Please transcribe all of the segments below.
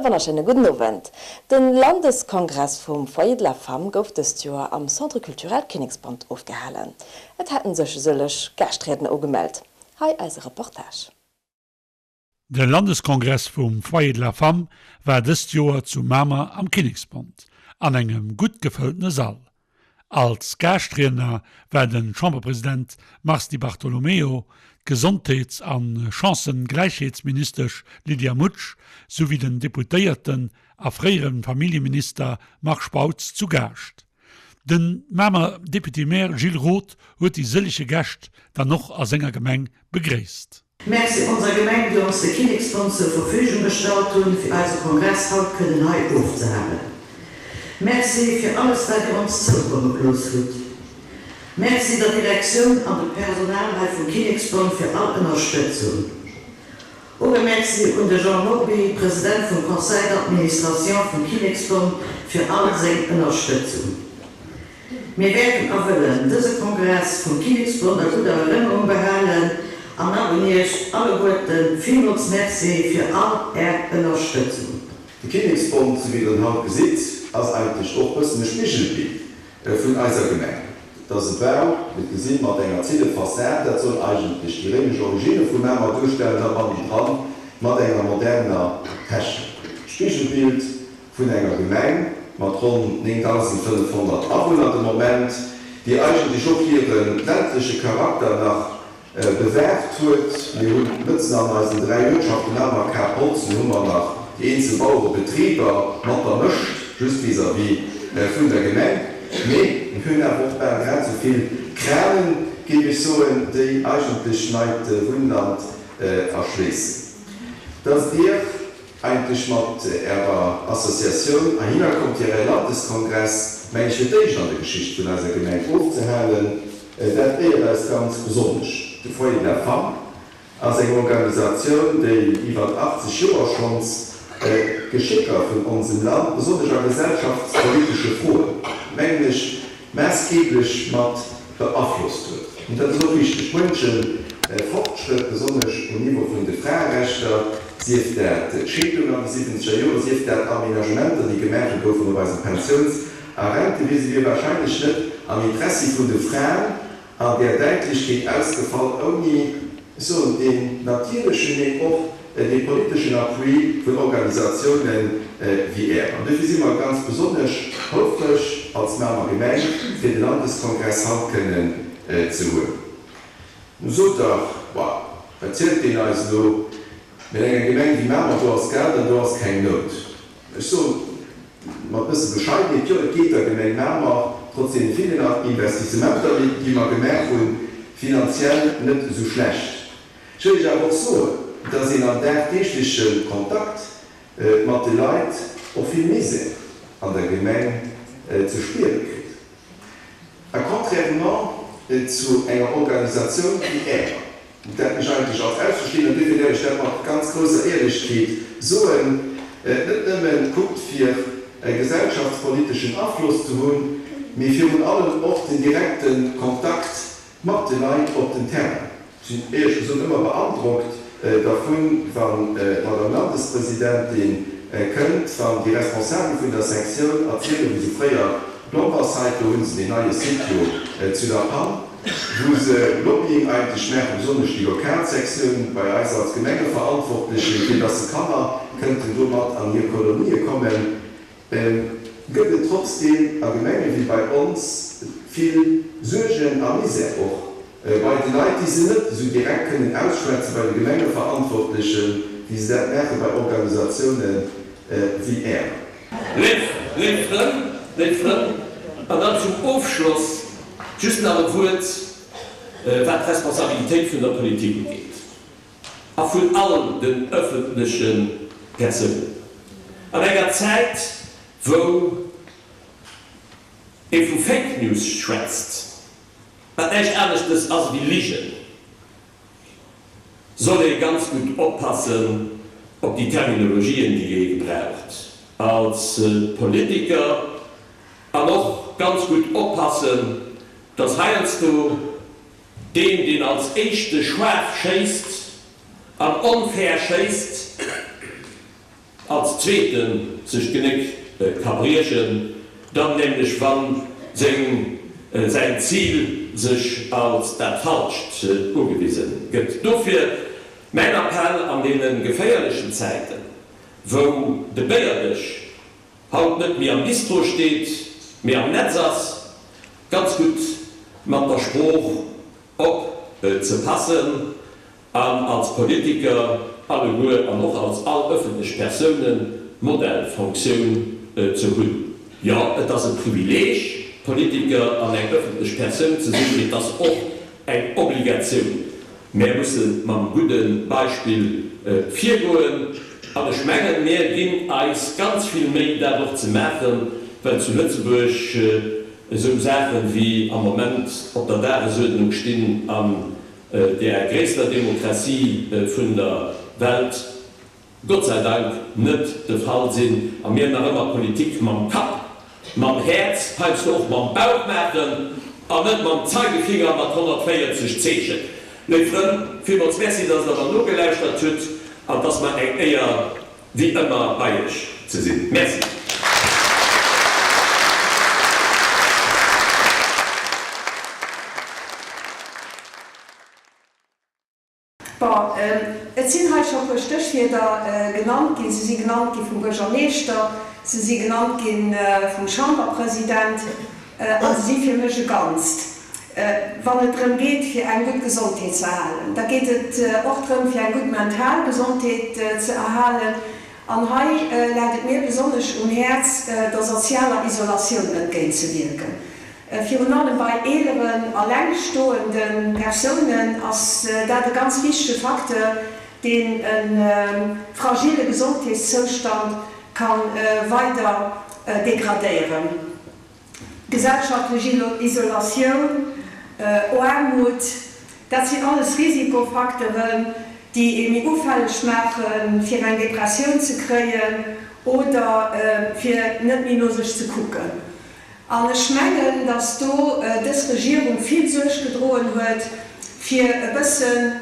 E wonnerschéine gudden Owend. De Landeskongress vum Foyer de la Femme gouf dëst Joer am Centre Culturel Kinneksbond ofgehalen. Et haten sech sëlleg Gaaschtriedner ugemellt. Hei eise Reportage. De Landeskongress vum Foyer de la Femme war dëst Joer zu Mamer am Kinneksbond an engem gutt gefëlltene Sall. Als Gaaschtriedner war de Chamberpresident Mars Di Bartolomeo, d'Gesondheets a Chancëgläichheetsministesch Lydia Mutsch souwéi den Deputéierten a fréiere Familljeminister Marc Spautz zu Gaascht. De Mamer Député-Maire Gilles Roth huet déi sëllege Gäscht dann och a senger Gemeng begréisst. Merci onser Gemeng, déi ons de Kinneksbond zur Verfügung gestallt hunn, fir eise Kongress haut kënnen hei ofzehalen. Merci fir alles, wat Dir ons zoukomme gelooss hutt. Merci der Direktioun an dem Personal hei vum Kinneksbond fir all Ënnerstëtzung. Och e Merci un de Jean Morby, President vum Conseil d'administration vum Kinneksbond, fir all seng Ënnerstëtzung. Mir wäerten a wëllen dëse Kongress vum Kinneksbond a gudder Erënnerung behalen an nach un Iech alleguerten villmools Merci fir all Är Ënnerstëtzung. De Kinneksbond, sou wéi der en haut gesitt, ass eigentlech och bëssen e Spigelbild vun eiser Gemeng. Et ass e Bau, wéi et gesinn, mat enger Zillefassad, dat soll eigentlech déi réimesch Origine vu Mamer duerstellen, a bannendran mat enger moderner Technik. Spigelbild vun enger Gemeng mat ronn 9.500 Awunner de Moment, déi eigentlech och hire ländleche Charakter nach bewahrt huet. Mir hunn mëtzen an eisen 3 Uertschaften Mamer, Kap, Holzen hu mer nach déi eenzel Bauerebetriber mat der Mëscht just vis-à-vis vun der Gemeng. Mee mir hunn awer och bal grad esou vill Kranen, géif ech soen, déi eigentlech neit Wunnland erschléissen. Dass Dir Eigentlech mat Ärer Associatioun heihinner kommt, fir Äre Landeskongress, meng ech, fir d'éischt an der Geschicht vun eiser Gemeng ofzehalen. Dat éiert eis ganz besonnesch. De Foyer de la Femme ass eng Organisatioun, déi iwwert 80 Joer schonns d'Geschécker vun onsem Land, besonnesch a gesellschaftspolitesche Froen, mengen ech, maassgeblech mat beaflosst huet. An dat ass och wichteg, Muenche Fortschrëtt, besonnesch um Niveau vun de Fraerechter, sief dat d'Scheedung an de siwwenzeger Joren, sief dat Aménagementer, déi gemaache goufen op eisem Pensiouns a Rentewiese, wier wahrscheinlech net am Interessi vun de Fraen an där Däitlechkeet ausgefall, ouni, ech soen, deen natierlechen, mee och dee politeschen Appui vun Organisatiounen wéi Ärer. An duerfir si mer ganz besonnesch houfreg als Mamer Gemeng, fir de Landeskongress haut kënnen ze hunn. Nu sot Der, Boah, wat zielt deen eis elo, mee an enger Gemeng wéi Mamer, do ass Geld an do ass keng Nout. Ech soen mat bësse Bescheidenheet, jo, et geet der Gemeng Mamer, trotz deene villen Investissementer, déi mer gemaach hunn, finanziell net esou schlecht. Ech wëll Iech awer och soen, dass een am dagdeegleche Kontakt mat de Leit och vill Misär an der Gemeng ze spiere kritt. A contrairement zu enger Organisatioun wéi Ärer, dat mech eigentlech als Aussestehender, duerfir däerf ech dat mat ganz grousser Éierlechkeet soen, net nëmme kuckt fir e gesellschaftspoliteschen Afloss ze hunn, mee virun allem och den direkte Kontakt mat de Leit op den Terrain. Ech sinn éierlech gesot ëmmer beandrockt dervun, wann d'Madame Landespresidentin kënnt, wann déi Responsabel vun der Sektioun erzielen, wéi se fréier d'Lombersite, do hu se deen neie Site jo zu La Panne, wou se Lobbying eigentlech maachen, besonnesch déi lokal Sektioun bei eis als Gemengeverantwortlechen, fir dass se Kanner kënnten do mat an hir Kolonië kommen. Gëtt et trotzdeem a Gemenge wéi bei ons vill Suergen a Misär och bei de Leit, déi se net esou direkt kënnen ausschwätzen bei de Gemengeverantwortlechen, wéi se dat maache bei Organisatioune wéi Ärer. Léif, léif Frënn, léif Frënn, an dann zum Ofschloss just nach e Wuert, wat d'Responsabilitéit vun der Politik ugeet. A vun all den ëffentleche Persounen. An enger Zäit, wou ee vu Fake News schwätzt, wat näischt aneschtes ass ewéi Ligen, soll ee ganz gutt oppassen op déi Terminologien, déi ee gebraucht als Politiker, an och ganz gutt oppassen, dass heiansdo Deen, deen als éischte schaarf schéisst an onfair schéisst. als Zweeten sech d'Genéck ka briechen, dann nämlech wann seng, säin Zil sech als dat Falscht ugewisen gëtt. Dofir mäin Appell an deene geféierlechen Zäiten, wou de Béierdësch haut net méi am Bistro steet, mee am Netz ass, ganz gutt mat der Sprooch op ze passen an als Politiker alleguer an och als all öffentlech Persounen Modellfonktioun ze hunn. Jo, et ass e Privileeg, Politiker an eng öffentlech Persoun ze sinn, mee et ass och eng Obligatioun. Mär musse mam gudde Beispill virgoen an ech mengen, mär ginn eis ganz vill Méi, dat och ze maachen, well zu Lëtzebuerg esou Saachen, wéi am Moment op der Dagesuerdnung stinn an där gréisster Demokratie vun der Welt, Gott sei Dank net de Fall sinn a mir nach ëmmer Politik mam Kapp, mam Häerz, heiansdo och mam Bauch maachen an net mam Zeigefinger mat 140 Zeechen. Léif Frënn, villmools Merci, dass Der mer nogelauschtert hutt an et ass mer eng Éier, wéi ëmmer bei Iech ze sinn. Merci. Bon, et sinn hei scho e puer Stéchwierder genannt ginn. Se si genannt gi vum Buergermeeschter, se si genannt gi vum Chamberpresident a se si fir mech e Ganzt. Wann et drëm geet, fir eng gutt Gesondheet ze erhalen, da geet et och drëm, fir eng gutt mental Gesondheet ze erhalen. An hei läit et mir besonnesch um Häerz, der sozialer Isolatioun entgéintzewierken. Virun allem bei eeleren, allengstoende Persounen ass dat e ganz wichtege Facteur, deen e fragile Gesondheetszoustand ka weider degradéieren. Gesellschaftlech Isolatioun, Aarmut, dat sinn alles Risikofacteuren, déi ee méi ufälleg maache fir eng Depressioun ze kréien oder fir net méi no sech ze kucken. An ech mengen, dass do dës Regierung vill Suerg gedroen huet, fir e bëssen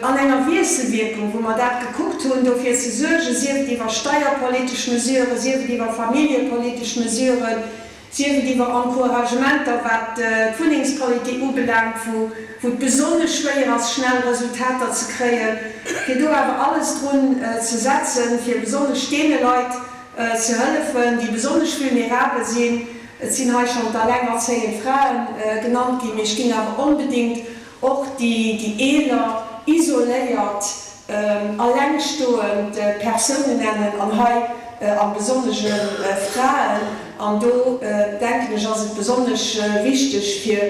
an enger Wiesselwierkung, wou mer dat gekuckt hunn, dofir ze suergen, sief et iwwer steierpolitesch Mesuren, sief et iwwer familljepolitesch Mesuren, sief et iwwer Encouragementer, wat d'Wunnengspolitik ubelaangt, wou et besonnesch schwéier ass, schnell Resultater ze kréien, fir do awer alles drun ze setzen, fir besonnesch deene Leit, ze hëllefen, déi besonnesch vulnerabel sinn. Et sinn hei schonn d'allengerzéiend Frae genannt ginn, mee ech ginn awer onbedéngt och déi eeler, isoléiert, allengstoend Persounen nennen, an hei am Besonnesche Fraen. An do, denken ech, ass et besonnesch wichteg, fir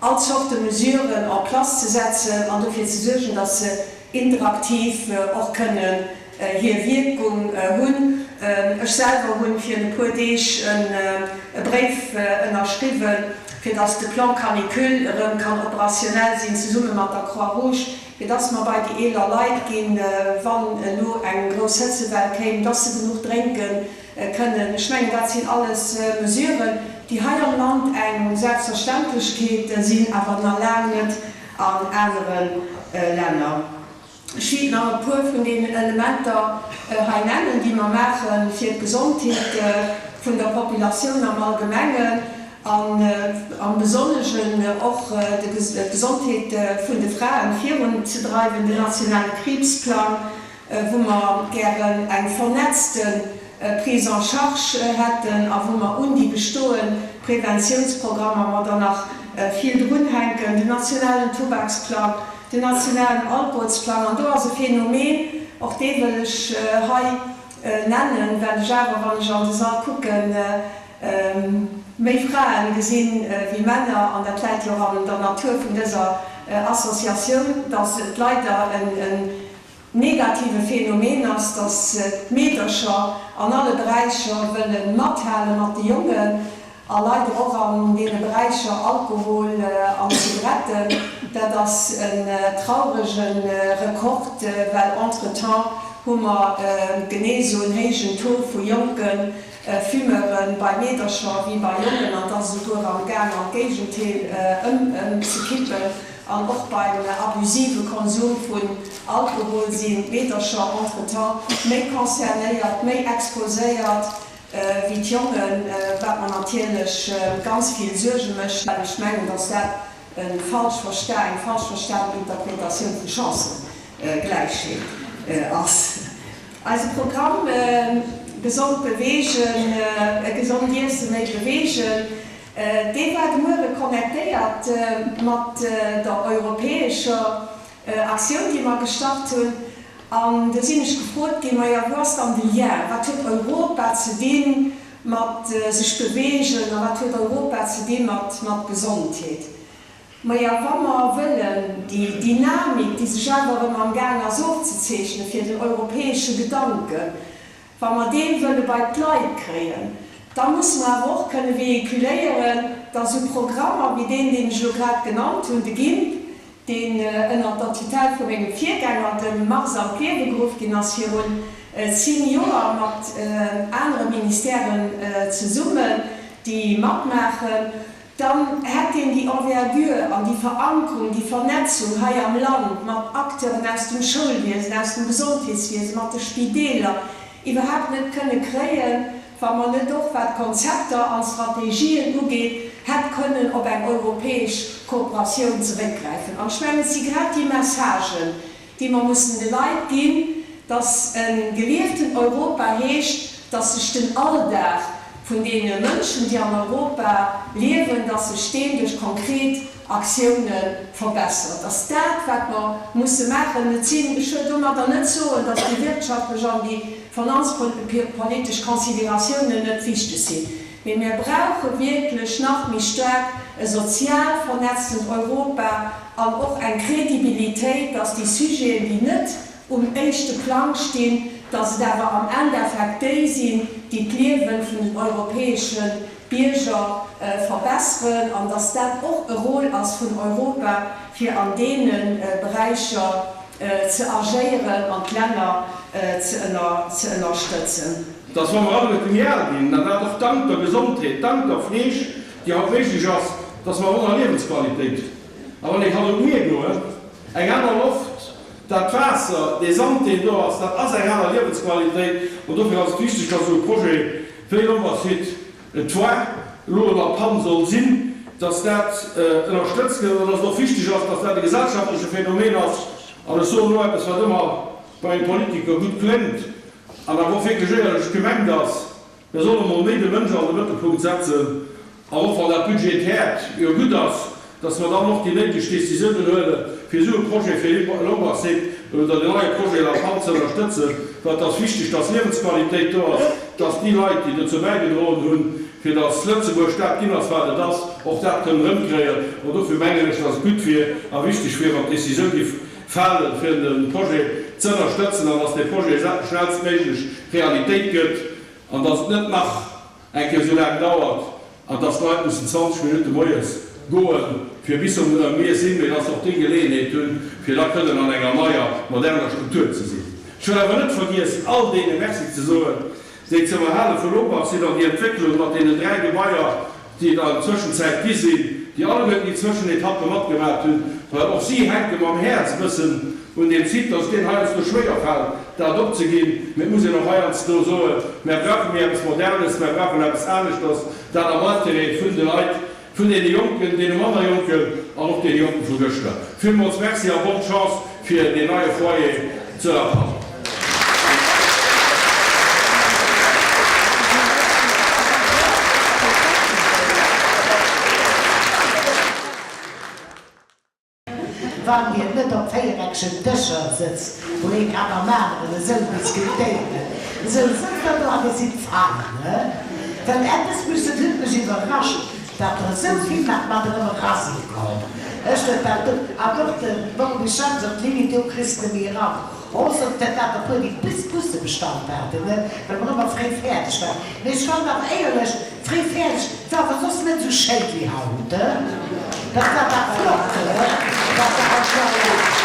all Zorte Mesuren en place ze setzen an dofir ze suergen, dass se interaktiv och kënnen hir Wierkung hunn. Ech selwer hunn virun e puer Deeg e Bréif ënnerschriwwen, fir dass de Plan Canicule erëm kann operationnel sinn, zesumme mat der Croix-Rouge, fir dass mer bei déi eeler Leit ginn, wann elo eng grouss Hëtzewell kéim, dass se genuch drénke kënnen. Ech mengen, dat sinn alles Mesuren, déi hei am Land eng Selbstverständlechkeet sinn, awer nach laang net an anere Länner. Ech wéilt nach e puer vun deenen Elementer hei nennen, déi mer maache fir d'Gesondheet vun der Populatioun am Allgemengen an am Besonnegen och d'Gesondheet vun de Fraen virunzedreiwen, den nationale Kriibsplang, wou mer gären eng vernetzte Prise en charge hätten a wou mer un déi bestoend Preventiounsprogrammer mer der nach vill drunhänken, den nationalen Tubaksplang, den nationalen Alkoholsplang. An do ass e Phänomen, och dee wëll ech hei nennen, well ech awer, wann ech an de Sall kucken, méi Frae gesinn wéi Männer, an dat läit jo och an der Natur vun dëser Associatioun, dass et leider en negative Phänomen ass, dass d'Meedercher an alle Beräicher wëlle mathale mat de Jongen a leider och an deene Beräicher Alkohol an Zigaretten. Dat ass en traurege Rekord, well entretemps. hu mer genee esou en héijen Taux vu jonke Fumeure bei Meedercher wéi bei Jongen, an et ass esouguer am Gaang an d'Géigendeel ëmzekippen. An och beim abusive Konsum vun Alkohol sinn d'Meedercher entretemps méi concernéiert, méi exposéiert wéi d'Jongen, wat mer natierlech ganz vill Suerge mécht, well ech mengen, dass dat e falsch versta, eng falsch verstanen Interpretatioun vu Chancëgläichheet ass. Eise Programm Gesond beweegen, gesond iessen, méi beweegen, dee war de Muere connectéiert mat der europäescher Aktioun, déi mer gestart hunn. An du sinn ech gefrot ginn, Maja, wou ass dann de Lien? Wat huet Europa ze di mat sech beweegen a wat huet Europa ze di mat Gesondheet? Maja, wa mer wëllen déi Dynamik, déi sech awer erëm am Gaang ass ofzezeechnen, fir den europäesche Gedanken, wa mer dee wëlle bei d'Leit kréien, da musse mer awer och kënne véhiculéieren, datt esou Programmer wéi deen, deen ech elo grad genannt hunn, de GIMP, deen ënnert der Tutelle vu mengem Virgänger, dem Mars, an d'Liewe geruff ginn ass virun 10 Joer, mat anere Ministèren zesummen, déi matmaachen, dann hätt een déi Envergure an déi Verankerung, déi Vernetzung hei am Land mat Acteuren aus dem Schoulwiesen, aus dem Gesondheetswiesen, mat de Spideeler iwwerhaapt net kënne kréien, wa mer net och, wat Konzepter an Strategien ugeet, hätt kënnen op eng europäesch Kooperatioun zeréckgräifen. An ech mengen, et si grad déi Messagen, déi mer mussen de Leit ginn, dass e gelieften Europa heescht, dass sech den Alldag vun deene Mënschen, déi an Europa liewen, dass sech deen duerch konkret Aktioune verbessert. Dass dat, wat mer musse maachen, et sinn, ech wëll domadder net soen, dass déi wirtschaftlech an déi finanzpolitesch Consideratiounen net wichteg sinn, mee mir brauche wierklech nach méi staark e sozial vernetztent Europa an och eng Crédibilitéit, dass déi Sujeten, déi net um éischte Plang stinn, dass et awer am Endeffekt déi sinn, déi d'Liewe vun den europäesche Bierger verbesseren an dass dat och e Rôle ass vun Europa, fir an deene Beräicher ze agéieren an d'Länner ze ënnerstëtzen. Dass wa mer alleguerte méi al ginn, an dat och dank der Gesondheet, dank der Fleeg, déi haut méiglech ass, dass mer och aner Liewensqualitéit hunn. A wann ee kann un d'Mier goen, eng aner Loft, dat Waasser, dee Sand, deen do ass, dat ass eng aner Liewensqualitéit. An dofir ass et wichteg, dass esou e Projet wéi Lombard-Site et war, elo an der Pann soll sinn, dass dat ënnerstëtzt gëtt an dass et och wichteg ass, dass dat e gesellschaftleche Phänomen ass. An ech soen elo eppes, wat ëmmer bei engem Politiker gutt kléngt an awer och wierklech éierlech gemengt ass, Mir solle mol méi de Mënsch an de Mëttelpunkt setzen an och wann dat Budgetäert jo gutt ass, dass mer dann och déi néideg Décisiounen huele fir esou e Projet fir Lombard-Site oder den neie Projet La Panne ze ënnerstëtzen, well et ass wichteg, dass Liewensqualitéit do ass, dass déi Leit, déi dozou bäigedroen hunn, fir dass Lëtzebuerg dat ginn ass, wat et ass, och dat kënnen erëmkréien. An dofir mengen ech, dass et gutt wier a wichteg wier, wann d'Décisioun géif falen, fir de Projet ze ënnerstëtzen an dass dee Projet schnellstméiglech Realitéit gëtt an dass et net nach eng Kéier esou laang dauert an dass d'Leit mussen 20 Minutte moies goen, fir bis um Mier sinn, mee dass se och déi Geleeënheet hunn, fir da kënnen an enger neier, moderner Struktur ze sinn. Ech wëll awer net vergiessen, all deene Merci ze soen, déi zum Erhale vu Lobach sinn an déi Entwécklung mat deenen 3 Gebaier, déi et an der Zwëschenzäit gi sinn, déi alleguerten déi Zwëschenetappe matgemat hunn, well och si hänke mam Häerz e bëssen un deem Site, dass et deenen heiansdo schwéier fält, dat opzeginn. Mee et muss een och heiansdo soen, Mär brauche méi eppes Modernes, mär brauchen eppes aneschters, dat am Intérêt vun de Leit, vun deene Jonken, deene manner Jonken an och deene Jonken vu gëschter. Villmools Merci a bonne Chance fir deen neie Foyer zu La Panne. Wann hien net op véiereckegen Dëscher sëtzt, wou ee ka mam aneren esou diskutéieren, esou sëtzt der do an dir sidd fein, he? Well eppes muss, et huet mech iwwerrascht, datt der esou vill nach mat erëm era si komm. Ech huet dat do, an och de Maurice Schemms op d'Lilly, do kriss de méi eran. Ausser dat dat e puer déi bis Busse bestallt haten, ne, well mer ëmmer fréi fäerdeg waren. Mee ech fannen awer éierlech, fréi fäerdeg, et war awer soss net esou schéi wéi haut, he. Dat war dat flott, he, wat der haut hei maacht.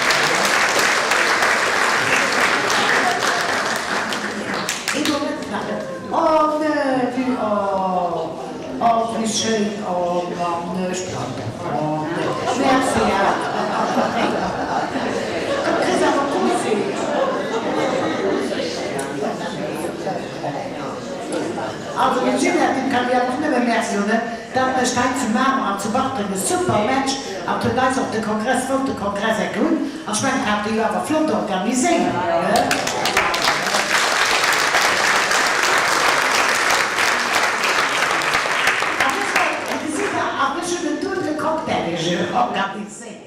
mécht hei zu Mamer an zu Bartreng e super Match an huet eis och de Kongress, wollt de Kongress enke hunn. An ech mengen, hat e jo awer flott organiséiert, ne? An ech, gesitt Der, an ech hunn en duebele Cocktail organiséiert.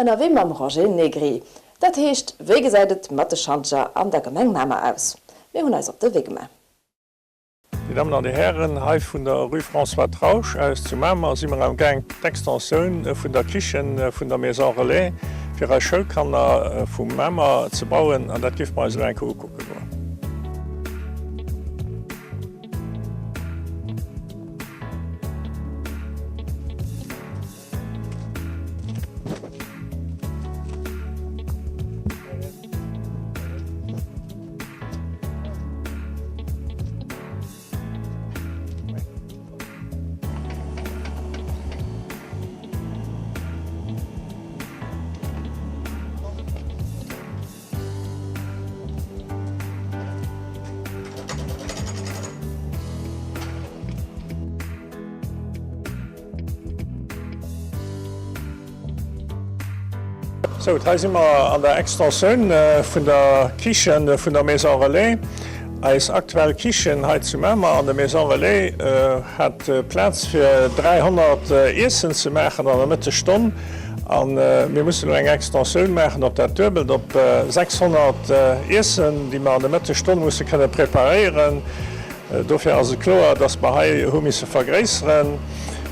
Ënnerwee mam Roger Negri. Dat heescht, wéi gesäit et mat de Schantjer an der Gemeng Mamer aus? Mir hunn eis op de Wee gemaach. Dir Dammen an Dir Hären, hei vun der Rue François Trausch aus zu Mamer si mer am Gaang d'Extensioun vun der Kichen vun der Maison Relais fir eis Schoulkanner vu Mamer ze bauen an dat géife mer eis elo eng Kéier ukucke goen. Sou, hei si mer an der Extensioun vun der Kichen vun der Maison Relais. Eis aktuell Kichen hei zu Mamer an der Maison Relais hat Plaz fir 300 Iessen ze maachen an der Mëttesstonn. A mir mussen elo eng Extensioun maachen op dat Duebelt, op 600 Iessen, déi mer an der Mëttesstonn musse kënne preparéieren. Dofir ass et kloer, dass mer hei hu misse vergréisseren.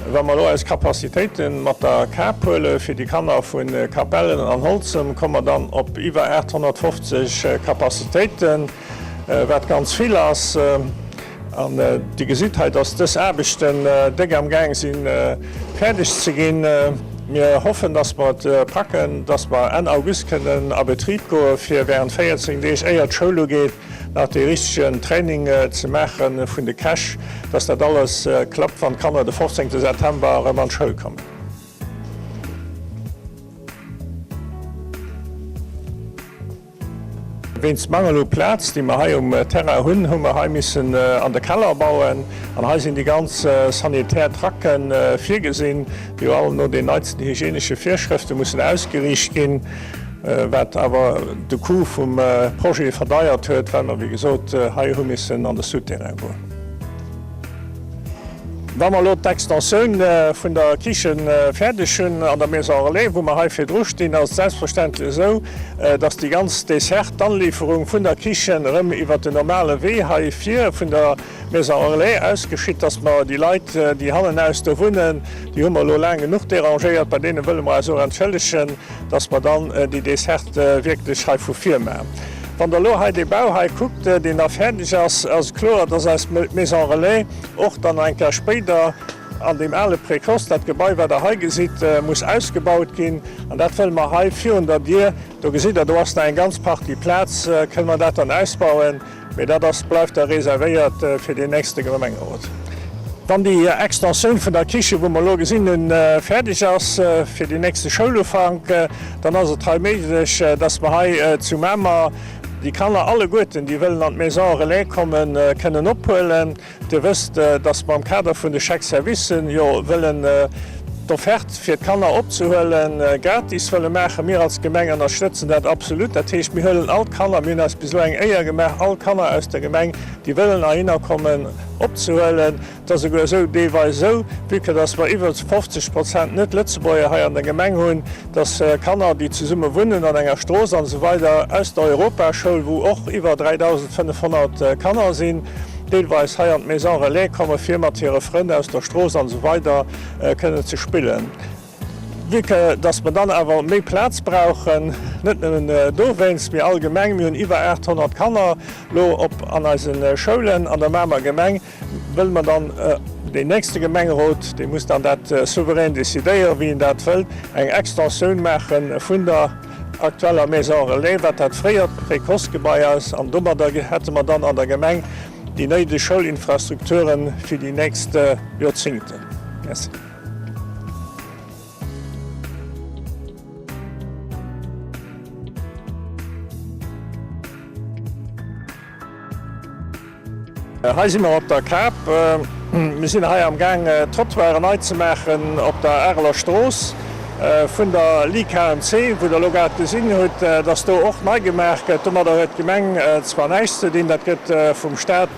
Wa mer elo eis Capacitéite mat der Kap huele fir déi Kanner vu Capellen an Holzem, komme mer dann op iwwer 850 Capacitéiten, wat ganz vill ass. An Dir gesitt hei, dass dës Aarbechten déck am Gaang sinn, fäerdeg ze ginn. Mir hoffen, dass mer et packen, dass mer Enn August kënnen a Betrib goe fir während 14 Deeg, éier d'Schoul ugeet, nach dee richtegen Training ze maache vun de Käch, dass dat alles klappt, wann d'Kanner de 15 September erëm an d'Schoul kommen. Wéinst Mangel u Plaz, déi mer hei um Terrain hunn, hu mer hei missen an de Keller bauen. An hei sinn déi ganz sanitär Tracke virgesinn, déi jo all no den neitsten hygienesche Virschrëfte mussen ausgeriicht ginn. Wat awer de Coût vum Projet verdeiert huet, well mer, wéi gesot, hei hu missen an de Souterrain goen. Wa mer elo d'Extensioun vun der Kichen fäerdeg hunn an der Maison Relais, wou mer hei virdru stinn, ass et selbstverständlech esou, dass déi ganz Desserte, d'Anlieferung vun der Kichen erëm iwwert den normale Wee hei vir vun der Maison Relais aus geschitt, dass mer déi Leit, déi hannenaus do wunnen, déi hu mer elo laang genuch dérangéiert, bei deene wëlle mer eis och entschëllegen, dass mer dann déi Desserte wierklech hei vu vir maachen. Wann Der elo hei dee Bau hei kuckt, deen da fäerdeg ass, ass et kloer, dass eis Maison Relais och dann eng Kéier spéider an deem ale Précoce, dat Gebai, wat Der hei gesitt, muss ausgebaut ginn. An dat wëlle mer hei virun der Dier, do gesitt Der, do ass nach eng ganz Partie Plaz, kënne mer dat dann ausbauen. Mee dat ass, bleift da reservéiert fir deen nächste Gemengerot. Wann déi Extensioun vun der Kiche, wou mer elo gesinn hunn, fäerdeg ass fir deen nächste Schoulufank, dann ass et hei méiglech, dass mer hei zu Mamer déi Kanner alleguerten, déi wëllen an d'Maison relais kommen, kënnen ophuelen. Dir wësst, dass mer am Kader vun de Chèques-servicen jo wëllen d'Offerte fir d'Kanner opzehuelen gratis wëlle maachen. Mir als Gemeng ënnerstëtzen dat absolut. Dat heescht, mir huelen all d'Kanner, mir hunn eis bis elo eng Éier gemaach, all Kanner aus der Gemeng, déi wëllen heihinner kommen, opzehuelen. Et ass esouguer esou, deelweis esou, vue que dass mer iwwer 50 Prozent Net-Lëtzebuerger hei an der Gemeng hunn, dass Kanner, déi zesumme wunnen an enger Strooss an esou weider aus der Europaschoul, wou och iwwer 3.500 Kanner sinn, deelweis hei an d'Maison Relais komme fir mat hire Frënn aus der Strooss an esou weider kënnen ze spillen. Vue que dass mer dann awer méi Plaz brauchen, net nëmmen dowéinst, mee allgemeng, mir hunn iwwer 800 Kanner lo op an eise Schoulen an der Mamer Gemeng, wëlle mer dann. Deen nächste Gemengerot, dee muss dann dat souverän decidéieren, wéi en dat wëllt, eng Extensioun maache vun der aktueller Maison relais, wat dat fréiert Précoce-Gebai ass. An domadder hätte mer dann an der Gemeng déi néideg Schoulinfrastrukture fir déi nächst Joerzingten. Merci. Hei si mer op der Kap. Mir sinn hei am Gaang d'Trottoiren nei ze maachen op der Areler Strooss vun der LIKMC, wou der elo grad gesinn hutt, dass do och nei gemaach gëtt. Domadder huet d'Gemeng zwar näischt ze dinn, dat gëtt vum Staat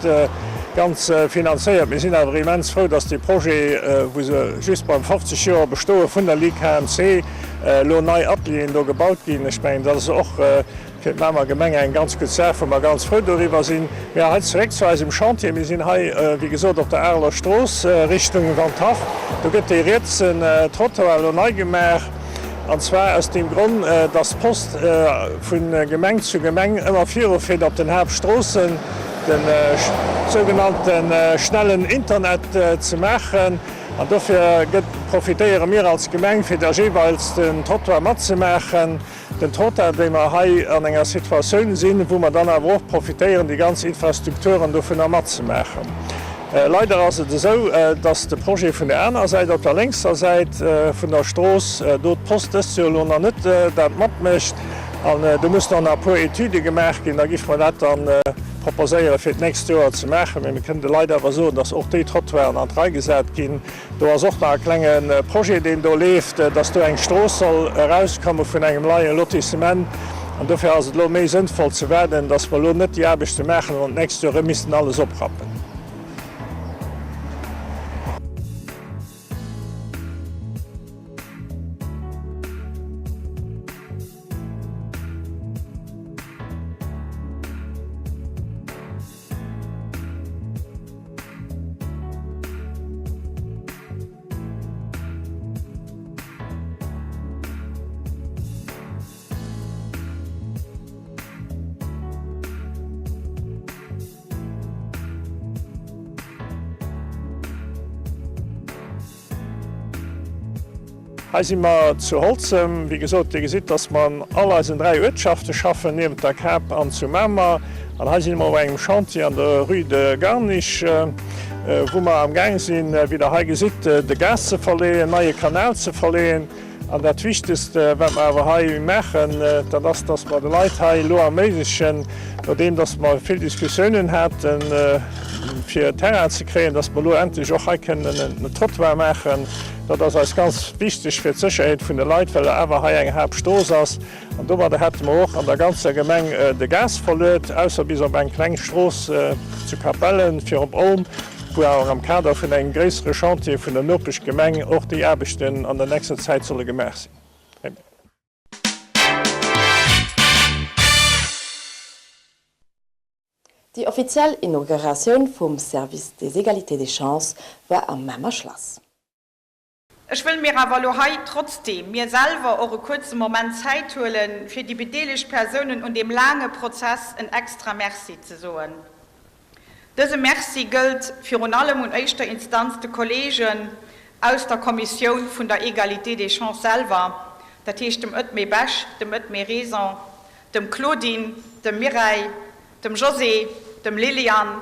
ganz finanzéiert. Mir sinn awer immens frou, dass dee Projet, wou se just beim 50 Joer Bestoe vun der LIKMC elo nei Atelieren do gebaut ginn, ech mengen, dat ass och fir d'Mamer Gemeng eng ganz gutt Saach, wou mer ganz frou doriwwer sinn. Mä hei zeréck zu eisem Chantier. Mir sinn hei, wéi gesot, op der Areler Strooss Richtung Wandhaff. Do gëtt dee rietsen Trottoir elo nei gemaach, an zwar aus deem Gronn, dass d'Post vu Gemeng zu Gemeng ëmmer virufiert op den Haaptstroossen, de sougenannte schnellen Internet ze maachen. An dofir gëtt, profitéiere mir als Gemeng, fir da jeeweils den Trottoir matzemaachen. Den Trottoir, déi mer hei an enger Situatioun sinn, wou mer dann awer och profitéieren, déi ganz Infrastrukturen dovunner matzemaachen. Leider ass et esou, dass de Projet vun der anerer Säit, op der lénkser Säit vun der Strooss, do d'Post dëst Joer elo nach net dat matmécht an do mussen och nach e puer Etüde gemaach ginn. Da géife mer dat dann proposéieren, fir d'nächst Joer ze maachen. Mee mir kënnen de Leit awer soen, dass och déi Trottoiren an d'Rei gesat ginn. Do ass och nach e klenge Projet, deen do leeft, dass do eng Strooss soll erauskomme vun engem neie Lotissement. An dofir ass et elo méi sënnvoll ze waarden, dass mer elo net déi Aarbechte maachen an d'nächst Joer erëm missten alles oprappen. Hei si mer zu Holzem. Wéi gesot, Dir gesitt, dass mer an all eisen 3 Uertschafte schaffen, niewent der Kap an zu Mamer. An hei si mer op engem Chantier an der Rue de Garnich, wou mer am Gaang sinn, wéi Der hei gesitt, de Gas ze verleeën, neie Kanal ze verleeën. An dat Wichtegst, wat mer awer hei maachen, dat ass, dass mer de Leit hei elo erméiglechen, nodeem dass mer vill Diskussiounen haten, fir Terrain ze kréien, dass mer elo endlech och hei kënnen en Trottoir maachen. Dat ass eis ganz wichteg fir d'Sécherheet vun de Leit, well awer hei eng Haaptstrooss ass. An domadder hätte mer och an der ganzer Gemeng de Gas verluet, ausser bis op eng kleng Strooss zu Capellen fir op Olm, wou awer am Kader vun engem gréissere Chantier vun der Nopeschgemeng och déi Aarbechten an der nächster Zäit solle gemaach sinn. Déi offiziell Inauguratioun vum Service des égalités des chances war am Mamer Schlass. Ech wëll mir awer elo hei trotzdeem mir selwer och e kuerze Moment Zäit huelen, fir déi bedeelegt Persounen un deem laange Prozess en extra Merci ze soen. Dëse Merci gëllt virun allem un éischter Instanz de Kollegen aus der Kommissioun vun der Égalité des chances selwer, dat heescht dem Edmée Besch, dem Edmée Raison, dem Claudine, dem Mireille, dem Josée, dem Liliane,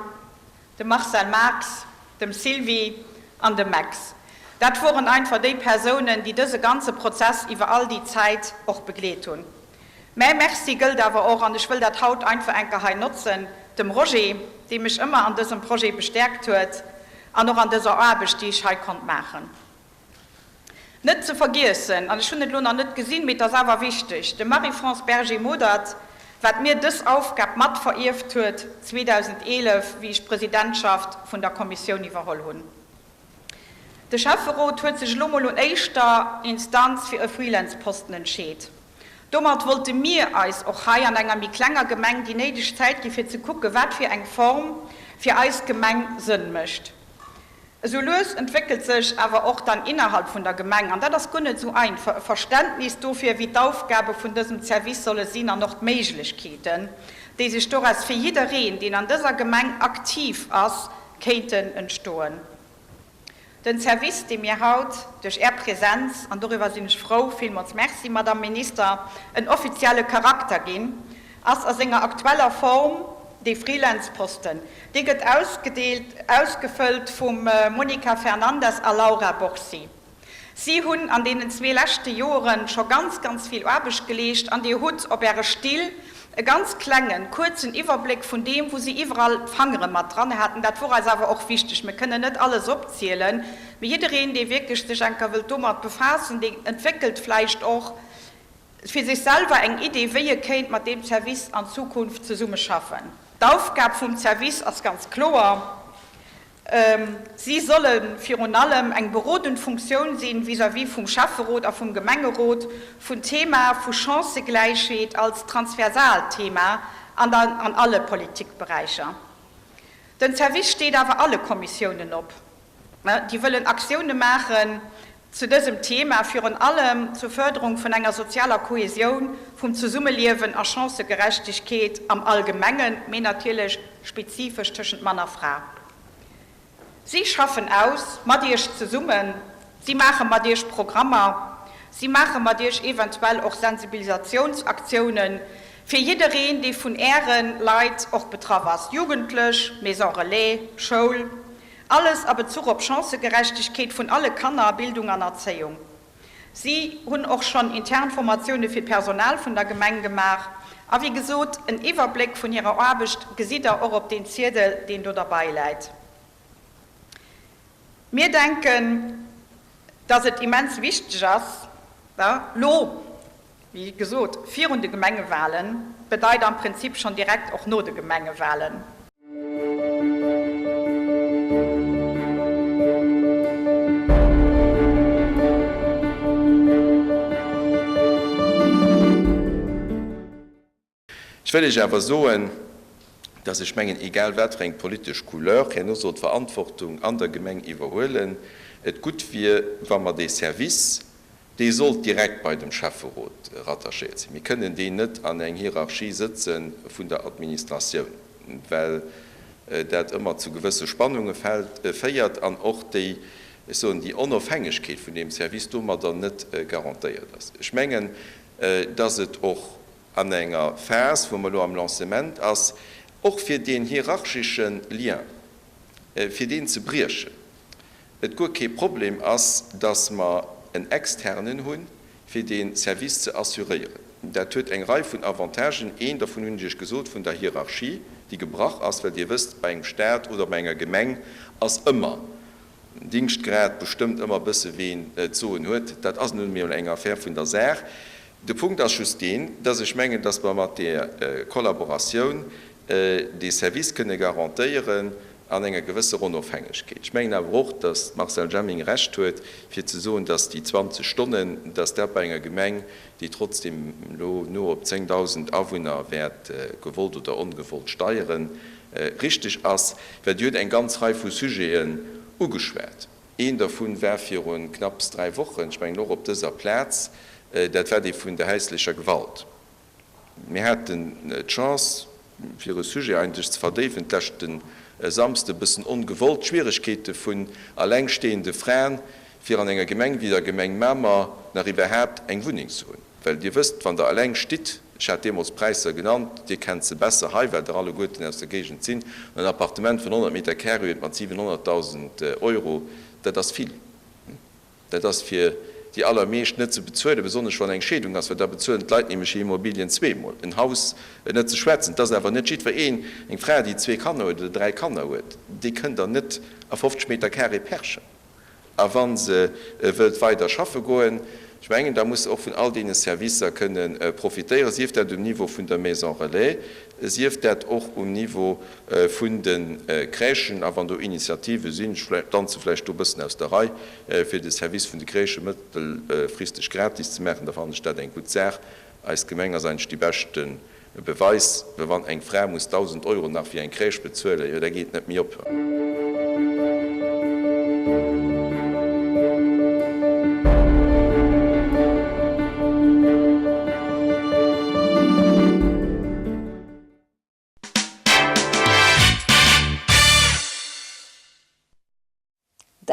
dem Marcel Marx, dem Sylvie an dem Max. Dat woren einfach déi Persounen, déi dëse ganze Prozess iwwer all déi Zäit och begleet hunn. Mäi Merci gëllt awer och, an ech wëll dat haut einfach eng Kéier hei notzen, dem Roger, dee mech ëmmer an dësem Projet bestäerkt huet an och an dëser Aarbecht, déi ech hei konnt maachen. Net ze vergiessen, an ech hunn et elo nach net gesinn, mee et ass awer wichteg, dem Marie-France Berger-Modert, wat mir dës Aufgab mat verierft huet 2011, wéi ech d'Presidentschaft vun der Kommissioun iwwerholl hunn. De Schäfferot huet sech elo mol un éischter Instanz fir e Freelance-Posten entscheet. Domat wollte mir eis och hei an enger méi klenger Gemeng déi néideg Zäit gi fir ze kucke wat fir eng Form fir eis Gemeng Sënn mécht. Esou lues entwéckelt sech awer och dann innerhalb vun der Gemeng, an dat ass guer net esou einfach, e Verständnis dofir, wéi d'Aufgabe vun dësem Service solle sinn an och d'Méiglechkeeten, déi sech doraus fir jiddereen, deen an dëser Gemeng aktiv ass, kéinten entstoen. Den Service, dee mir haut duerch Är Präsenz, an doriwwer sinn ech frou, villmools Merci, Madame Minister, en offizielle Charakter ginn, ass a senger aktueller Form dee Freelance-Posten. Dee gëtt ausgedeelt, ausgefëllt vum Monica Fernandes a Laura Borsi. Si hunn an deenen zwee leschte Joere scho ganz, ganz vill Aarbecht geleescht an Dir hutt op Äre Still e ganz klengen, kuerzen Iwwerbléck vun deem, wou si iwwerall d'Fangere mat dran haten. Dat wor eis awer och wichteg. Mir kënnen net alles opzielen, mee jiddereen, dee wierklech sech eng Kéier wëllt domat befaassen, deen entwéckelt vläicht och fir sech selwer eng Idee, wéi e kéint mat deem Service an Zukunft zesummeschaffen. D'Aufgab vum Service ass ganz kloer, Si solle virun allem eng berodend Funktioun sinn vis-à-vis vum Schäfferot a vum Gemengerot vun Thema vu Chancëgläichheet als transversaalt Thema an an alle Politikberäicher. Den Service steet awer alle Kommissiounen op, déi wëllen Aktioune maachen zu dësem Thema, virun allem zur Förderung vun enger sozialer Kohesioun, vum Zesummeliewen a Chancëgerechtegkeet am Allgemengen, mee natierlech spezifesch tëschent Mann a Fra. Si schaffen aus mat Iech zesummen, si maache mat Iech Programmer, si maache mat Iech eventuell och Sensibilisatiounsaktiounen fir jiddereen, dee vun Äre Leit och betraff ass, Jugendlech, Maison Relais, Schoul. Alles a Bezuch op Chancëgerechtegkeet vun alle Kanner, Bildung an Erzéiung. Si hunn och schonn intern Formatioune fir d'Personal vun der Gemeng gemaach. A wéi gesot, en Iwwerbléck vun hirer Aarbecht gesitt der och op deen Ziedel, deen do derbei läit. Mir denken, dass et immens wichteg ass, lo, Wéi gesot, virun de Gemengewahlen bedeit am Prinzip schonn direkt och no de Gemengewahlen. Ech wëll Iech awer soen, dass ech mengen, egal wat fir eng politesch Couleur herno soll d'Verantwortung an der Gemeng iwwerhuelen, et gutt wier, wa mer dee Service, dee sollt direkt bei dem Schäfferot rattachéiert sinn. Mir kënnen deen net an eng Hierarchie sëtze vun der Administratioun, well dat ëmmer zu gewësse Spannunge féiert an och déi, ech soen, déi Onofhängegkeet vun deem Service domadder net garantéiert ass. Ech mengen, dass et och an enger Phas, wou mer elo am Lancement ass, och fir deen hierarchesche Lien, fir deen ze briechen, et guer kee Problem ass, dass mer en Externen hunn, fir dee Service ze assuréieren. Dat huet eng Rei vun Avantagen. Een dervun hunn ech Iech gesot, vun der Hierarchie, déi gebrach ass, well Dir wësst, bei engem Stat oder bei enger Gemeng ass ëmmer den Dingschtgrad bestëmmt ëmmer e bësse ween d'Soen huet. Dat ass nun emol eng Affaire vun der Saach. De Punkt ass just deen, dass ech mengen, dass mer mat där Kollaboratioun dee Service kënne garantéieren an enger gewësser Onofhängegkeet. Ech mengen awer och, dass d'Marcelle Jemming Recht huet, fir ze soen, dass déi 20 Stonnen, dass dat bei enger Gemeng, déi trotzdem elo no op 10.000 Awunner wäert gewollt oder ongewollt steieren, richtig ass, well Dir hutt eng ganz Rei vu Sujeten ugeschwat. Een dervun war viru knapps dräi Wochen, ech mengen och op dëser Plaz, dat war dee vun der häislecher Gewalt. Mir haten d'Chance, fir e Sujet eigentlech ze verdéiwen, d'leschte Samsde, e bëssen ongewollt, d'Schwieregkeete vun allengstehende Fraen, fir an enger Gemeng wéi der Gemeng Mamer nach iwwerhaapt eng Wunneng ze hunn. Well Dir wësst, wann Der eleng stitt, ech hat deemools d'Präisser genannt, Dir kennt se besser hei, well Der alleguerten aus der Géigend sinn, en Appartement vun 100 Meter carré huet mat 700.000 Euro, dat ass vill. Dat ass fir déi allermeescht net ze bezuelen, besonnesch wann eng Scheedung ass, well da bezuelen d'Leit nämlech hir Immobilien zweemol. En Haus net ze schwätzen. Et ass awer net jiddwereen, eng Fra, déi zwee Kanner huet oder dräi Kanner huet, déi kënnt der net a 50 Meter carré perchen. A wa se wëllt weider schaffe goen, ech mengen, da muss se och vun all deene Servicer kënne profitéieren, sief dat um Niveau vun der Maison relais, sief dat och um Niveau vun de Crèchen. A wann do Initiative sinn, ech danze vläicht do e bëssen aus der Rei, fir de Service vun de Crèchë mëttelfristeg gratis ze maachen, da fannen ech dat eng gutt Saach. Eis Gemeng ass eigentlech déi beschte Beweis, well wann eng Fra muss 1.000 Euro nach fir eng Crèche bezuelen, jo da geet et net méi op.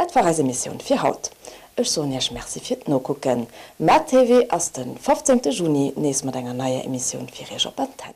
Dat war eis Emissioun fir haut. Ech soen Iech Merci fir d'Nokucken. MadTV ass den 15 Juni nees mat enger neier Emissioun fir Iech op Antenn.